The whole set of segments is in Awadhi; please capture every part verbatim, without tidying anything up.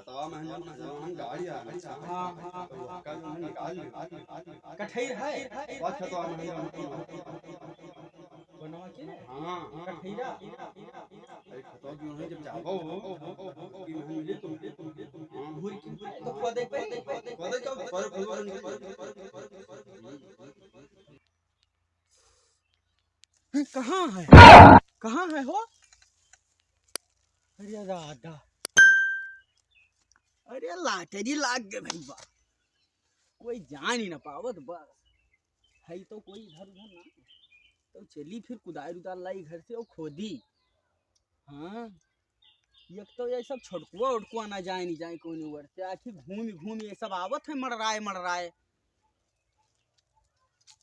खेतवा में हम, हम गाड़ी आ गई। हाँ, हाँ, तो वहाँ का जो है निकाल ले। कठैर है? बहुत खेतवा में हम बनवा के? हाँ। कठैरा? अरे खेतवा जो है जब जाबो हो, कि हम मिले तुम, हाँ। घूर के तो खोदे पे, खोदे तो पर, पर, पर, कहाँ है? कहाँ है हो? अरे दादा, अरे लाटरी लाग गए भैया, कोई जान ही ना पावत बस। है तो कोई इधर उधर ना, तो चली फिर कुदार उदार लाई घर से और खोदी। हाँ, एक तो ये सब छोटकुआ उटकुआ ना जाए, नहीं जाए कौन ओर से, आखिर घूमी घूमी ये सब आवत है मड़राए मड़राए।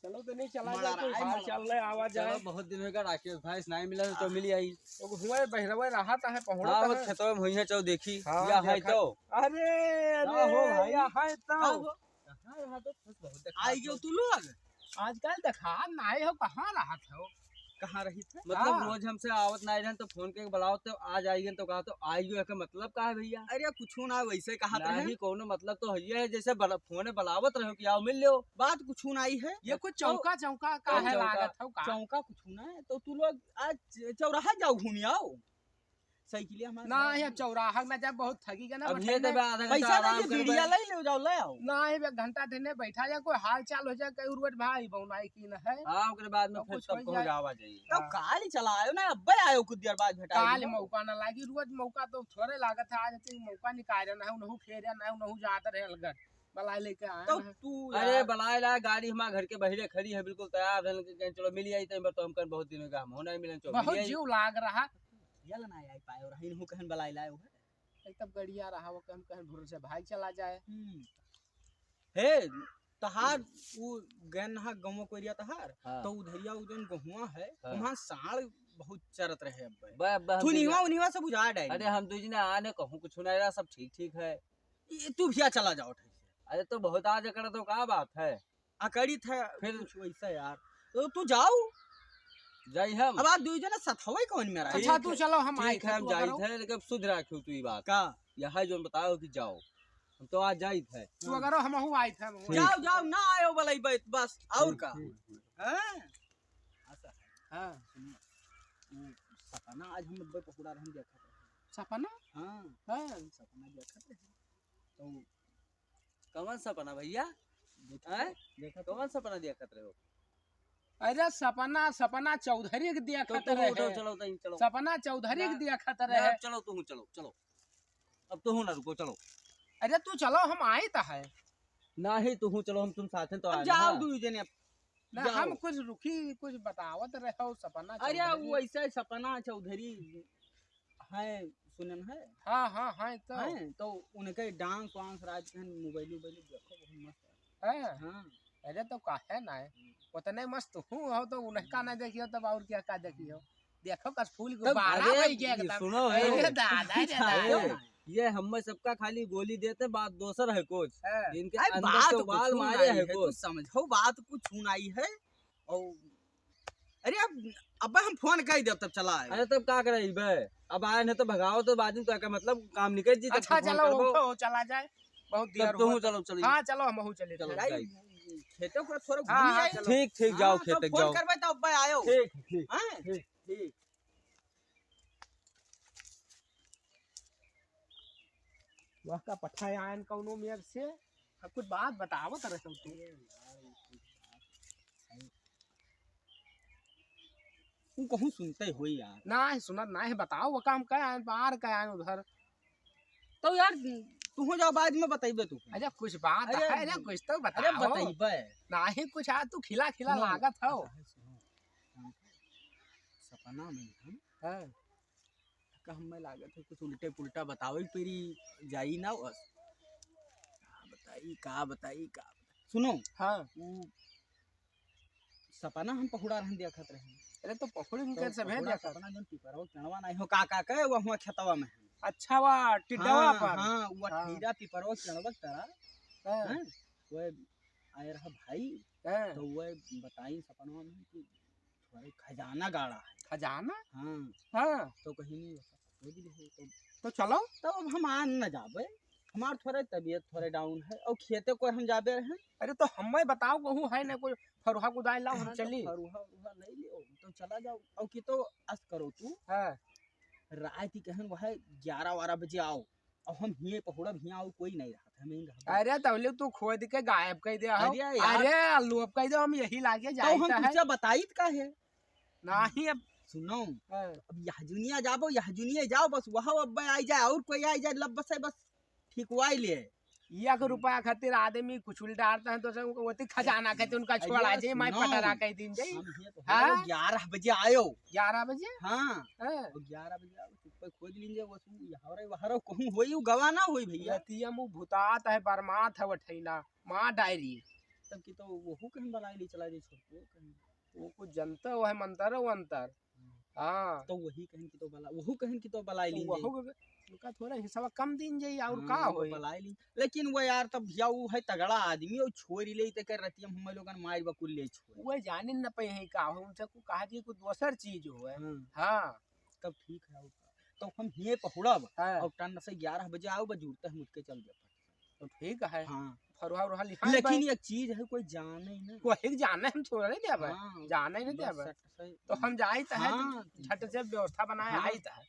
चलो तो नहीं चला जाए, कोई हाल चाल ले आवा जाए। बहुत दिन होगा राकेश भाई से नहीं मिला तो मिली आई। तो हुआ बहरवा रहा था है पहुड़ा हाँ, वो खेतवा में हुई है चौ देखी। हाँ, या है तो। अरे अरे हो भाई। या है तो। कहाँ रहा तो खुश बहुत देखा आई गयो तू लोग। आजकल देखा नाई हो, कहाँ रहत हो? कहाँ रही थे? मतलब हाँ। रोज हमसे आवत ना रहन तो फोन के बुलाओ तो आ जाइए तो कहा तो आइयो के मतलब का है भैया? अरे कुछ ना वैसे कहा नहीं। कौनो मतलब तो है जैसे बला, फोन बुलावत रहो कि आओ मिल लो। बात कुछ ना आई है। ये कुछ चौका चौका का है लागत हो का? चौका कुछ ना है तो तू लोग आज चौराहा जाओ घूम आओ। साइकिलिया हमारे ना घर है। चौराहा में जब बहुत थकी गया ना अब ये बैठने तो में। आधा घंटा पैसा आराम नहीं, कर बीड़िया बैठ। ले ले जाओ, ले आओ। ना, एक घंटा ठहरने बैठा जाए, कोई हाल चाल हो जाए, कहीं उर्वट भाई बौनाई की न है। हाँ, ओकरे बाद में और फिर कुछ सब हो कहूँ जाए। जावा जाइए। तो हाँ। गाड़ी चलायो ना, अब्बे आयो कुछ देर बाद भेटा काल जाइए। मौका ना लागी, रोज मौका तो थोड़े लागत है, आज तक मौका निकाल ना है, उनहु फेरे ना है, उनहु जात रहे अलगत। बलाए लेके आए तो हैं। तू अरे यार। बलाए ला, गाड़ी हमारे घर के बहिरे खड़ी है, बिल्कुल तैयार है, लेकिन कहें, "चलो मिल आई, तो हम कहें, बहुत दिन हो गया, हम हो नहीं मिले, चलो बहुत मिल आई।" जीव लाग रहा। ये ला ना आई पाए, और हिन हूँ कहन बलाए लाए हो। एक तब गड़िया रहा, वो कहन, कहन भरोसे भाई चला जाए। हम्म। हे, तहार उ गैन हा गौवा कोरिया तहार, हाँ। तो उधरिया उ जौन गहुआ है, हाँ। वहाँ साँड़ बहुत चरत रहे अब्बे। बे, अब्बे हम तू दुइया निहवा उनिहवा सब उजाड़ डाली। अरे हम दुइ जने आने कहूँ कुछ नहीं रहा, सब ठीक ठीक है। ये तू भैया चला जाओ ठीक से। अरे तो बहुत आज अकड़ा तो का बात है? अकड़ी था फिर कुछ वैसा यार। तो तू जाओ। जाई हम। अब आज दुइ जने सथवे कौन मेरा? अच्छा, ठीक तू है। चलो, हम ठीक आए है, हम तू जाई अगर थे, लेकिन अब सुध राखियो तू ई बात। का? यह जो बताओ कि जाओ। हम तो आज जाई थे। तू अगर हम हूँ आई थे, हम हूँ। ठीक। जाओ, जाओ, ना आयो बलाई बैत, बस, और ठीक, का? ठीक, ठीक। हाँ? हाँ। सुनिए, वो सपना आज हम अब्बे पकौड़ा रहन देखा था। सपना? हाँ। हाँ। सपना देखा था। तो कवन सपना भैया? देखा हैं? देखा तो। कवन सपना देखत रहे हो? अरे सपना, सपना चौधरी के तो देखत तुम रहे। उठो, चलो, तहीं चलो। सपना चौधरी के ना, देखत ना, रहे। अब चलो, तुम चलो, चलो। अब तुम ना रुको, चलो। अरे तू चलो, हम आए तो है। नहीं, तुम चलो, हम तुम साथ हैं तो अब आए जाओ ना। दुई जने अब। ना, जाओ। हम कुछ रुकी, कुछ बतावत रहे हो सपना अरे चौधरी। वो ऐसा सपना चौधरी है, सुनन है? हाँ, हाँ, हाँ, तो। हैं, तो उनके dance वांस रात के मोबाइल वोबाइल देखो, बहुत मस्त है। हैं? हाँ। अरे तो काहे ना है? हम्म। उतने मस्त हूँ हो तो उनका ना देखियो तब और क्या का देखियो? देखो कस फूल तब गुब्बारा अरे, बन गया ये एकदम। सुनो, अरे हे। दादा रे दादा। हे, ये हमें सबका खाली गोली देते, बात दोसर है कुछ। हाँ। इनके अरे अंदर बात से कुछ उबाल मारे नहीं है है, कुछ। तू समझो बात कुछ नहीं है। और अरे अब, अब हम फोन कर देब तब चला आए। अरे तब का करे बे? अब आए न तो भगाओ तो बाद में तो का मतलब काम निकल जी, तब अच्छा, फोन चलो, करबो। उठो, चला जाए, बहुत तब देर तू हुआ। चलो, चलो। हाँ, चलो, हम हूँ चले चलो, थे। जाइए। खेतों को थोड़ा हाँ, घूम हाँ, आए। चलो। ठीक, ठीक, जाओ हाँ, खेत तो तक फोन जाओ। करबे तब अब्बे आयो। ठीक, ठीक, हाँ? ठीक, ठीक। वह का पठाए आयन कौनो मेर से, अब कुछ बात बतावत रहे तू। तू कहूँ सुनते हो यार। ना है सुनत, ना है बताओ, वो काम कह आयन, बाहर कह आयन उधर। तो यार, तू हो जाओ, बाद में बताइबे तू। अच्छा, कुछ बात अरे, है, अरे, कुछ तो अरे, बताओ। बताइबे। ना ही कुछ, आज तू खिला खिला सुनो, लागत हो। अच्छा, है, सुनो। सपना में हम हाँ। का हमें लागत है कुछ उल्टे पुल्टा बतावे पेरी जाई ना बस। का बताई, का बताई, का बताई? सुनो। हाँ। उ सपना हम पहुड़ा रहन देखत रहे। अरे तो पहुड़े में तो कैसे भेज पहुड़ा देखत? सपना जौन पिपरवा केणवा नहीं हो, का, का कहे, वो हुआ खेतवा में है। अच्छा, वा टिड्डवा हाँ, पर। हाँ, वो हाँ। ठीरा पिपरवा केणवा तड़ा। हाँ। हैं? वो आए रहा भाई, हाँ। तो वो बताई सपनवा में कि थोड़े खजाना गाड़ा है। खजाना? हाँ। हाँ। तो कहीं नहीं होता। खोज ले हो तो। तो चलो। तब अब हम आ न जाबे। हमार थोड़े तबीयत थोड़े down है, और खेते कोई हम जाबे रहे। अरे तो हमें बताओ, कहूँ है ना कोई फरुहा कुदाई लाओ, हम हाँ, तो चली। फरुहा उरुहा ले लियो, तो चला जाओ। और कि तो अस करो तू, हाँ। रात ही कहन वह ग्यारह बारह बजे आओ, और हम हिये पहुड़ब, हिया और कोई नहीं रहत, हम यहीं रहब। अरे तौले तू खोद के गायब कर दे हो। अरे यार। अरे लोप कर दे, हम यही लागे तो हम जाइत है। तुझसे बताइत का है? नाही अब। सुनो, हाँ। अब यह जुनिया जाबो, यह जुनिया जाओ, बस वह अब आई जाए और कोई आई जाए, लब बस है, बस ठीक हुआ ही ले। एक रुपया खातिर आदमी कुछ उल्टा आता है, तो सब वो तो खजाना कहते उनका अरे छोड़ा जे, मैं सुनो, पटरा कह दिन जाई। हम ये तो हाँ? ग्यारह बजे आयो। ग्यारह बजे? हाँ। हाँ। और ग्यारह बजे आओ, चुप्पे खोद लीजिए, वो सु-, यहाँ रे, वहाँ रे, कहूँ होई, वो गवा ना होई भैया। रतिया मुँह भुतात है, बरमात है, वो ठैना, माँ डायरी। तब की तो वहू कहन बलाई ली चला जाई छोटको कहन। वो कुछ जनता, वो है मंतर, वो अंतर। हाँ। तो वही कहन की तो बला-, वहू कहन की तो बलाई तो लीन वहू जाई। के-, उनका थोड़ा हिस्सा कम दीन जाई, और हाँ, का वो होई? बलाई ली। लेकिन वो यार, तब भैया, वो है तगड़ा आदमी, वो छोरी ले ते कर रतिया हम लोगन मार बकुल ले छोड़। वो जाने न पे है का हो, उनसे को कहा जी, कोई दोसर चीज हो है। हाँ। हाँ। तब ठीक है, और का। तो हम हिये पहुड़ब, हाँ। और टन से ग्यारह बजे आओ, बस जुड़ते हम उठ के चल जाते। तो ठीक है। हाँ। फरुहा उरुहा लिहाई लेकिन बा। एक चीज है, कोई जाने ही ना। कोई जाने हम छोड़ नहीं देबे। हाँ, जाने नहीं बस देबे। सट से। तो हम जाइत है, हाँ, झट से व्यवस्था बनाए हाँ। आइत है।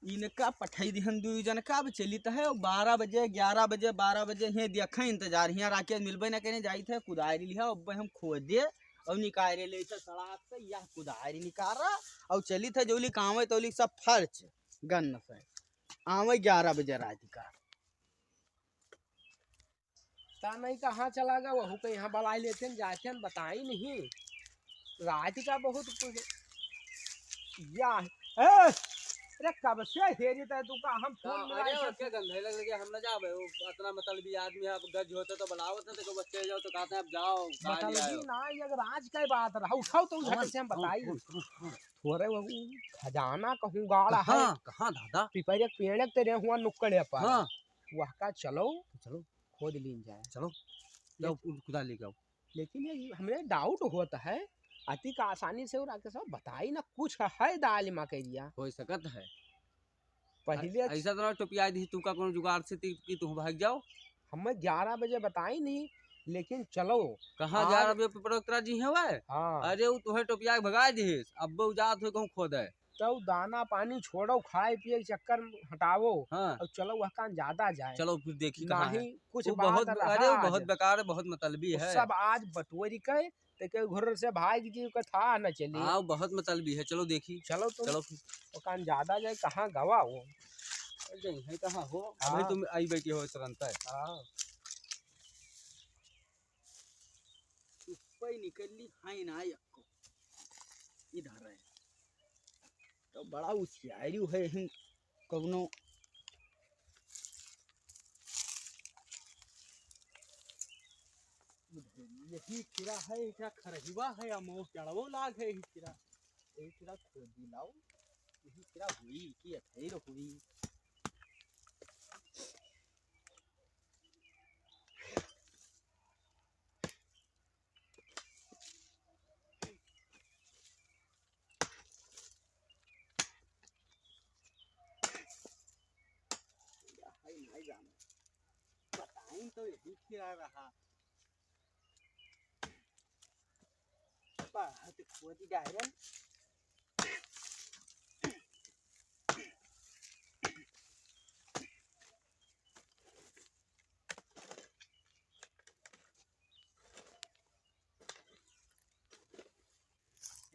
इनका पठाई दिहन दुई जन का, अब चलित है, और बारह बजे, ग्यारह बजे, बारह बजे हियाँ देखे इंतजार, हियाँ राके मिलबे ना करे, जाइत है, कुदारी लिहा, अब हम खोदे और निकाले ले इसे सड़क से, यह कुदारी निकारा और चलित है, जौली कामे तौली सब फर्च गन से आवे ग्यारह बजे रात का। ता नहीं कहाँ चला गया, वहू के यहाँ बलाई लेते हैं, जाते हैं, बताई नहीं। रात का बहुत कुछ या, ए, अरे कब से हेरी तय तू का हम फोन हाँ, मिलाई अरे, सब। और क्या गंधाई लग लगे, हम ना जाबे, वो इतना मतलबी आदमी है, अब गज होते तो बुलावत ना, तो बच्चे जाओ तो कहते हैं, अब जाओ, कहाँ ले आए हो? ना, ये अगर आज का बात रहा, उठाओ तुम झट से हम बताई। कौन, कौन, कौन? थोड़े वो खजाना कहूँ गाड़ा है। कहाँ, कहाँ दादा? पीपर एक पेड़ एक तेरे हुआ नुक्कड़े पर। हाँ। वह का चलो, चलो। खोद लीन जाए। चलो, ले- जाओ, उन कुदाल लेके आओ। लेकिन ये हमरे doubt होत है, अतिक आसानी से और आके सब बताई ना, कुछ है दाल मा के दिया। हो सकत है। पहिले ऐ-, ऐसा तो ना टोपिया दी, तू का कोनो जुगाड़ से ती-, कि तू भाग जाओ। हमें ग्यारह बजे बताई नहीं, लेकिन चलो। कहाँ आज ग्यारह बजे पे पड़ोतरा जी है वह? हाँ। अरे, वो तोहे टोपिया के भगा दिहिस, अब वो जात हो कहूँ खोदे। तो दाना पानी छोड़ो, खाए पिए के चक्कर हटाओ। हाँ। और चलो वह काम ज्यादा जाए। चलो फिर देखी कहाँ है। नहीं, कुछ वो बात बहुत, रहा अरे वो आज। बहुत बेकार है, बहुत मतलबी वो है। सब आज बटोरी के, ते के घर से भाग जी के था न चली। हाँ, बहुत मतलबी है, चलो देखी। चलो तुम। चलो फिर। वो काम ज्यादा जाए, कहाँ गवा वो? अरे है कहाँ हो? हाँ। अभी तुम आई बैठी हो तुरंत है। हाँ। ऊपर निकल ली, हाँ, ना आई आपको। इधर है। तो बड़ा होशियारी है, हम कौनो यही खीरा है, क्या खरहिवा है या मोह चढ़वो लाग है यही खीरा। यही खीरा खोदी लाओ, यही खीरा हुई कि अथेर हुई। हाय, नहीं जाने। बताई तो यही खीरा रहा। बहुत खोदी डायरन।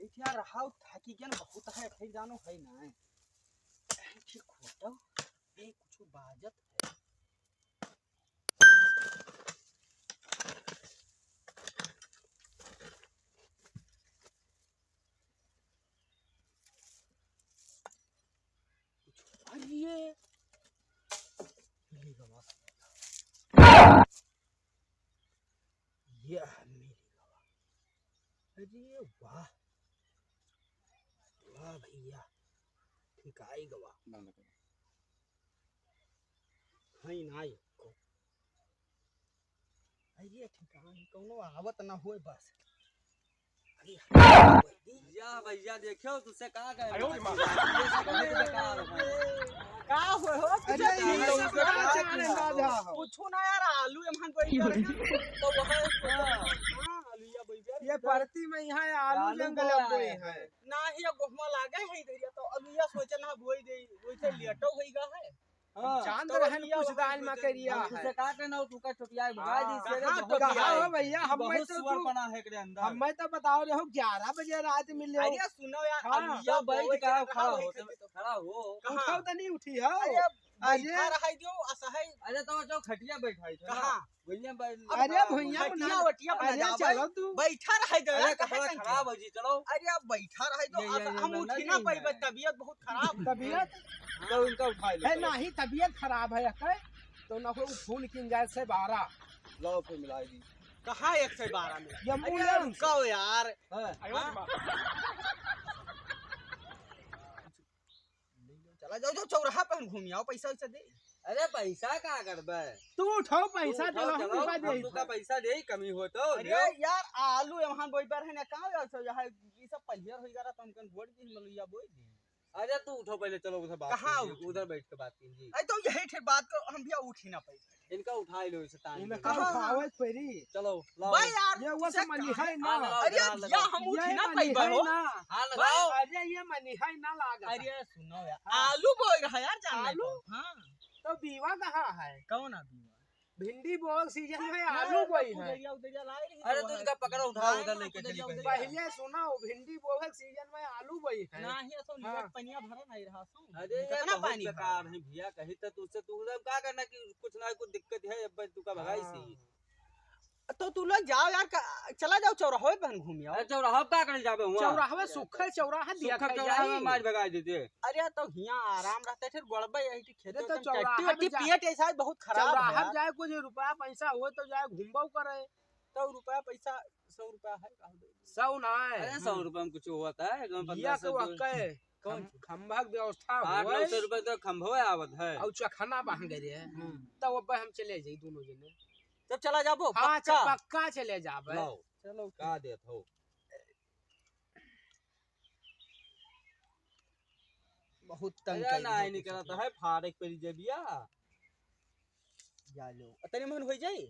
ऐठिया रहा थाकी गन बहुत है, फिर जानो है ना। ऐठिया खोटो, ए, कुछ बाजत है। अरे, मिली गवा। यह मिली गवा। अरे वाह, वाह भैया, ठीक आई गवा। बंद करो। है ना एको। अरे ठिकान कौनो आवत ना होए बस। अरे या भैया देखो, तुझसे कहा गया? आयो रे माँ। ये सब बहुत बेकार है। का हो, हो? अरे, ये तो उनका चार अंदाजा हो। पूछो ना यार, आलू एमहन बोई कर। तो वह, हाँ। हाँ, आलू या बोई कर। ये परती में यहाँ आलू आलू जंगल बोआ बोए है। हैं। ना ही ये गोहमा लागे है इधर, या तो आलू या सोचे ना बोई दे, वैसे लेटो होई गा है। हाँ। चांद तो रहन भैया कुछ वहाँ दाल मा सोचे करिया हम है। तुझसे का कहना हो, तू का छोटिया है, भगा दी, हाँ, इससे कहाँ बहुत छोटिया कहाँ है? हो भैया, हम बहुत तो सुअर तू पना है एकरे अंदर। हमें तो बताओ रहे हो, ग्यारह बजे रात मिले हो। अरे सुनो यार, हाँ। अब तो या बैठ बोए के के खड़ा कहाँ हो, बैठे थे तो? खड़ा हो। कहाँ? उठाओ तो नहीं उठी हो। अरे अब अरे। बैठा रहाई दियो, असहाय। अरे तो जो खटिया बैठाई थे ना, कहाँ? भैया बैठ अरे खड़ा हो। भैया खटिया बना वटिया बना अरे जाओ चलो भाई। तू। बैठा रहाई दो अरे यार, कपड़ा काहे खराब हो जी, चलो। अरे अब बैठा रहाई दो, ये, ये, अस-, ये हम ना, उठी ना ना, पाई, नहीं। तबीयत बहुत खराब है। तबीयत? हाँ। तो इनका उठा लो, है चलो। नहीं, तबीयत खराब है, अके? तो ना कोई खून किन जाए से बारह। लाओ फिर मिला दी। कहाँ एक सौ बारह में? ये अरे ambulance। रुको यार। हाँ। हाँ। चला जाओ, जाओ चौराहा पे हम घूम आओ, पैसा वैसा दे। अरे पैसा का करबे? तू उठाओ पैसा, तू उठाओ, चलो, हम चलो, रुपया हम दे। तुका पैसा दे, कमी हो तो अरे दो। यार, आलू यहाँ बोई पर है ना, कहाँ यार सब यहाँ ये सब पलियर हो गया, तो हमकन बोल दी, हम लोग या बोई दी। अरे तू उठो पहले, चलो उधर बात कहाँ कीजिए, उठो? उधर बैठ के बात कीजिए। अरे तो यही ठे बात को हम भी उठ ही ना पाई। इनका उठा ही लो इसे तान इनका के। कहाँ? उठावे फेरी। चलो, लाओ। भाई यार, ये वो इसे सब मनी कहाँ है ना। हाँ, लगाओ, अरे यार, लगाओ, या लगाओ। हम उठ ये ही ना मनी पाई है हो। ना। हाँ, भाई, लगाओ। अरे ये मनी है ना लागा। अरे सुनो यार, हाँ। आलू बोई रहा यार, जान आलू? लेता हूँ। हाँ। तो बीवा कहाँ है? कौन है बीवा? भिंडी बोए सीजन में हाँ, आलू बोई है। उधरिया, उधरिया ला रही अरे तो तू इनका पकड़ो, उठाओ, उधर लेके चली पहले। पहले सुनो, भिंडी बोए सीजन में आलू बोई है। ना ही असो हाँ। लेट पनिया भरा नहीं रहा सो। अरे ये कितना बहुत पानी बेकार भरा? है भैया, कहीं तो तुझसे तू उधर का करना कि कुछ ना कुछ दिक्कत है, अब तू का भगाई हाँ। सी। तो तू लोग जाओ यार, का, चला जाओ चौराहे पे घूम आओ। अरे चौराहा पे का करे जाबे हुआ? चौराहा में सुखे चौराहा दिया सूखा खाई चौराहा में जाई। मार भगाई देते। अरे तो हियाँ आराम रहते, फिर गोड़बा यही कि खेते अरे तो में चौराहा टट्टी वट्टी में जा-, पियत ऐसा बहुत खराब है चौराहा में यार। जाए कुछ रुपया पैसा हो तो जाए घूमबो करे। तो रुपया पैसा सौ रुपया है, का हो दे? सौ ना है। अरे सौ हम्म। रुपया में कुछ होता है, एकदम भैया पन्द्रह सौ के वक्का है। कौन? खम-, खंभा के व्यवस्था आठ होए। नौ सौ रुपया तो खंभवे आवत है। और चखना बांध गए रहे। हम्म। तब अब हम चले जाई दोनों जने। तब चला जाबो, हाँ, पक्का? च-, पक्का चले जाबे। लाओ, चलो। का देत हो? बहुत तंग अरे कइले ना, हो नहीं कुछ करत तो। है, फाड़े के पड़ी जेबिया। जा लो। तनी मन हो जाई?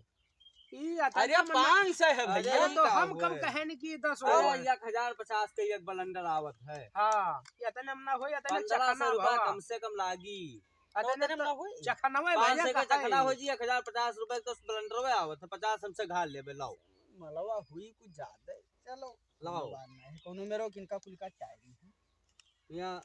ई अतने अरे, मन पाँच सौ है अरे, भैया। तो का हम कम हुए? कहे न कि दस अरे, हो। एक हजार पचास के एक बलंडर आवत है। हाँ, ये अतने में ना होई, अतने पन्द्रह सौ चखना रुपया भवा। कम से कम लागी। अतने तो अतने में ना होई? चखनवे पाँच भैया सौ का कहे। चखना हो जी, एक हजार पचास रुपया तो बलंडरवे आवत है, पचास हमसे घाल लेबे, लाओ। मलवा हुई कुछ ज्यादा है। चलो, लाओ। कोनो बात नहीं, कोनो मेरो किनका कुल का टाइम है। यहाँ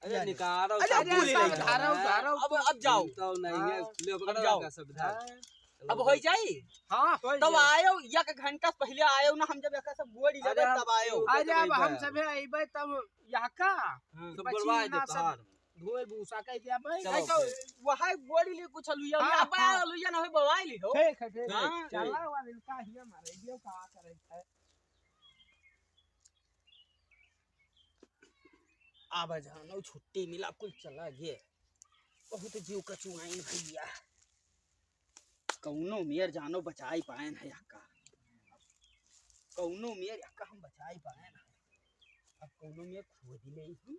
अरे या ले। निकारो, अरे सब अरे भूल सब गई। धारो, धारो। अब, अब जाओ। तो नहीं है, हाँ। ले पकड़ो अब जाओ। का सब धार। हाँ। चलो, अब हो जाई? हाँ, हो तब जाई। आयो, एक घंटा पहले आयो ना, हम जब एका सब गोड़ी अरे लेबे हम तब आयो। ऊपर अरे अब बैठा हम है। सभे अइबे तब यहाँ का? हाँ। सब बची गोड़वा ना दे सब तोहार। धोए भूसा कह दिया भाई। चलो। नहीं तो वहाँ गोड़ी ले कुछ लुइया, हाँ, अब हाँ। लुइया ना हो, बवाई ली हो। ठीक है, ठीक है। हाँ। चला वाला इनका ही हमारे दियो का करे है। आवा जानो छुट्टी मिला, कुल चला गे। बहुत जीव कचुआइन भैया। कौनो मेर जानो बचाई पाएन है याका। कौनो मेर याका हम बचाई पाएन है। अब कौनो मेर खोद ले हम।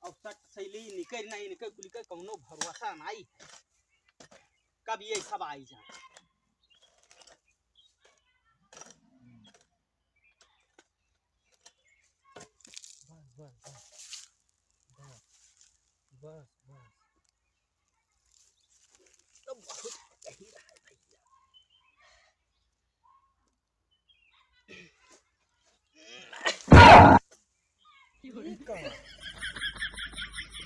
अब सट सैली निकल नहीं निकल, कुल के कौनो भरोसा नहीं है। कब ये सब आई जाए। बस, बस, बस। बस, बस, बस। तो बहुत यही रहा है भैया। ई का?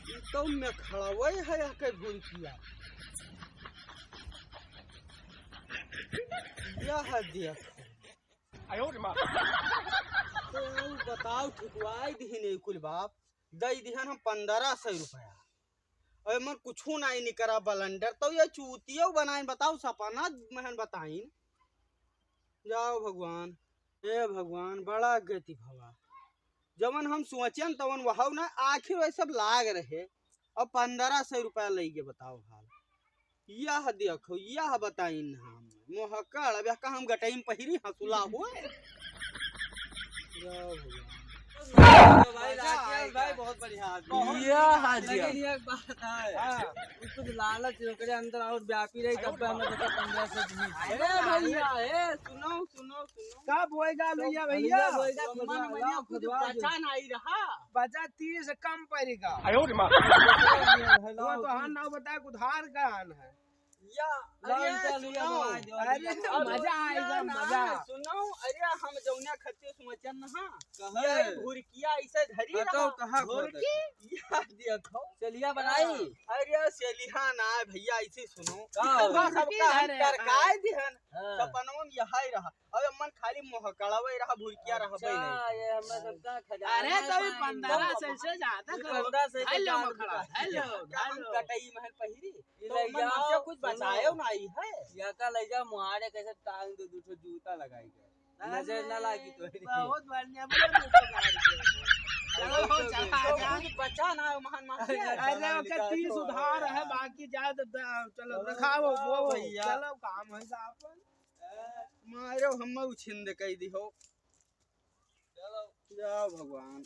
ई तो में खड़ा वही है, या के घूम किया। यह देख। आयो रे माँ। तो बताओ, ठुकवाई दिहिन कुल बाप, दई दिहन हम पन्द्रह सौ रुपया। अरे मन कुछू नाई निकरा बलंडर, तो ये चूतियो बनाइन, बताओ सपना महन बताइन। जाओ भगवान, हे भगवान, बड़ा गति भवा। जवन हम सोचेन तवन वहाउ ना, आखिर वही सब लाग रहे। अब पन्द्रह सौ रुपया लइगे, बताओ हाल। यह देखो, यह बताइन हम। मोहकड़, अब यह का हम गटई में पहिरी हंसुला होए? जाओ भगवान। भाई, राकेश भाई बहुत बढ़िया आदमी है। यह हाँ जी। लेकिन एक बात है, हाँ। कुछ लालच ओकरे अंदर और व्यापी रही, तब हमें देखा पन्द्रह सौ बीस। अरे भैया, ए, सुनो, सुनो, सुनो। का बोएगा भैया, भैया? बोएगा, मन खुदवा, मनिया कुछ खुदवा बचा नहीं रहा। बचा तीस कम पड़ेगा। आयो रे माँ। वो तो हाँ ना बताए, उधार का आन है। या, अरे, अरे, सुनो। अरे, मजा आएगा, ना, मजा। सुनो, अरे, हम जौना खत्ते से मचन ना, हाँ। कहे? ये भुरकिया ऐसे धरी बताओ, रहा। कहाँ खोदे? भुरकी? या देखो। सेलिया बनाई? हाँ। अरे, सेलिया ना, भैया, ऐसे सुनो। का? सबका हम टरकाए दिहन। हाँ। सपनवा में यही रहा। अब मन खाली मोहकड़ावे रहा, भुरकिया रहा। अच्छा, ये हमें सबका खजाना अरे, है, तो ये पानी पन्द्रह सौ से ज्यादा करो। पन्द्रह सौ से हेलो, ज्यादा मखड़ा, हेलो, हम हेलो। कटई महल पहिरी। ई तो ले मन जाओ, नीचे कुछ सुनो। बचायो ना आई है। या का ले जाओ, मुहारे कैसे टांग दे, दू ठो जूता लगाई के। अरे, नजर ना लागी तो। बहुत बढ़िया, बहुत बढ़िया। चलो, हो, चला तो जा। कुछ बचा ना हो, महान महान। अरे, अरे, ओकर तीस उधार है, बाकी जा तो द-, चलो, चलो, दिखाओ, वो भैया। चलो, काम है का अपन। मारो, हम उछिंद कह दी हो। चलो। जाओ भगवान।